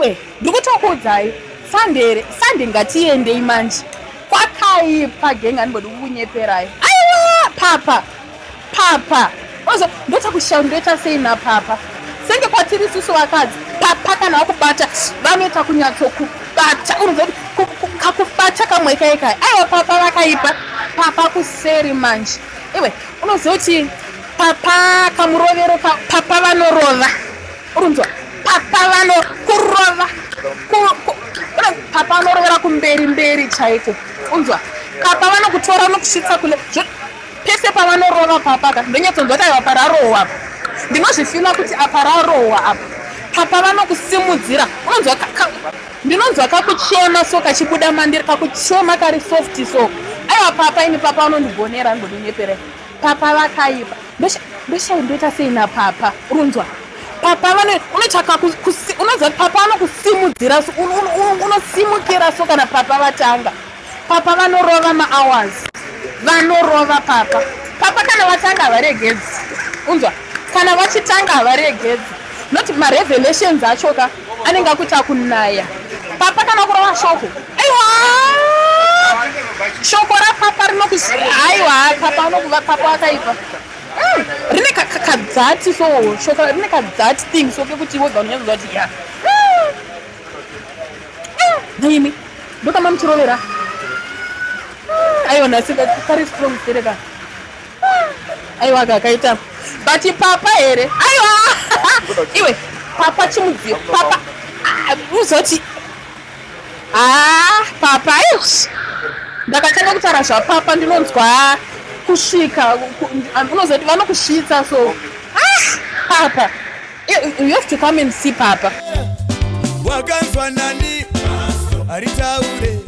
Iwe ndikutokuudzai Sunday here Sunday ngatiendei manje kwakaipa gang handimbodi kukunyeperai aiwa papa papa ozo ndoita kushaya ndoita sei napapa senge kwatiri isusu vakadzi papa kana vakubata vanoita kunyatsokubata unonzwa kuti kakubata kamwe kaikai aiwa papa vakaipa papa kuseri manje iwe unoziva kuti papa kamurovero papa vanorova urunzwa papa vano kurova papa vanorovera kumberi mberi chaiko unzwa papa vanokutora vanokusvitsa kule pese pavanorova papa ka ndonyatsonzwa kuti aiwa pararohwa apa ndinozvifila kuti apa rarohwa apa papa vanokusimudzira unonzwa ndinonzwa kakuchema so kachibuda mandiri kakuchema kari soft so aiwa papa ini papa vanondigonera andodinyeperei Papa vakaipa. Ndoshaya ndoita sei napapa. Urunzwa. Papa vane unotsvaka unonzwa papa vanokusimudzira so unosimukira so kana papa vatanga. Papa vanorova mahours. Vanorova papa. Papa kana vatanga havaregedzi. Unzwa. Kana vachitanga havaregedzi. Not marevelations acho ka anenge akuita kunaya. Papa kana kurova shoko. Aiwa! Shoko rapapa rinokus aiwa papa anokuva papa akaipa. Rine kadzati so shoko rine kadzati thing so kekuti wega unonyatsoziva kuti ya. Nhaimi ndokama muchirovera. Aiwa nhasi kari strong sereka. Aiwa kakaita but papa here aiwa iwe papa chimudziyo papa ah, uzoti haa ah, papa aiwa ndakatanga kutaura zvapapa ndinonzwa kusvika unozoti vanokusvitsa so ah, papa you have to come and see papa wakanzwa nani aritaure.